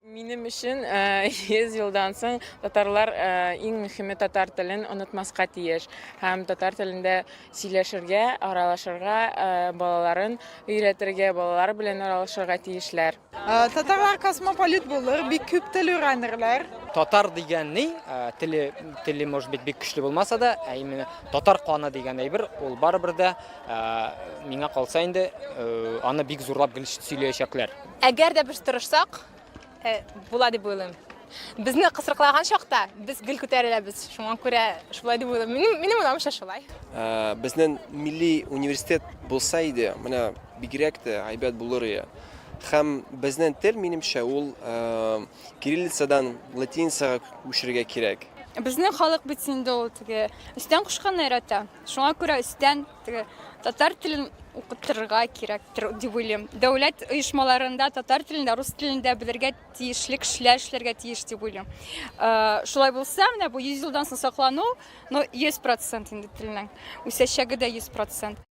Минем өчен 100 елдан соң татарлар иң мөһиме татар телен онытмаска тиеш һәм татар телендә сөйләшергә, аралашырга, балаларын өйрәтергә, балалар белән аралашырга тиешләр. Татарлар космополит булыр, бик күп тел өйрәнерләр. Татар дигән ни, теле, теле может быть бик көчле булмаса да, ә именно татар каны дигән әйбер, ул барыбер дә миңа калса инде, аны бик зурлап гел сөйләячәкләр. Әгәр дә без тырышсак, э, була дип уйлыйм. Безне кысрыклаган чакта без гел күтәреләбез. Шуңа күрә шулай дип уйлыйм. Минем, минем уйлавымча шулай. Э, безнең милли университет булса иде, менә бигрәк тә әйбәт булыр иде. Һәм безнең тел, минемчә, ул э, кириллицадан латиницага күчерергә кирәк. Безнең халык бит инде ул теге өстән кушканны ярата. Шуңа күрә өстән теге татар телен укытырга кирәктер дип уйлыйм. Дәүләт оешмаларында татар телендә, рус телендә белергә тиешле кешеләр эшләргә тиеш дип уйлыйм. Э, шулай булса, менә бу 100 елдан соң саклану, ну 100% инде телнең үсәчәге дә 100%.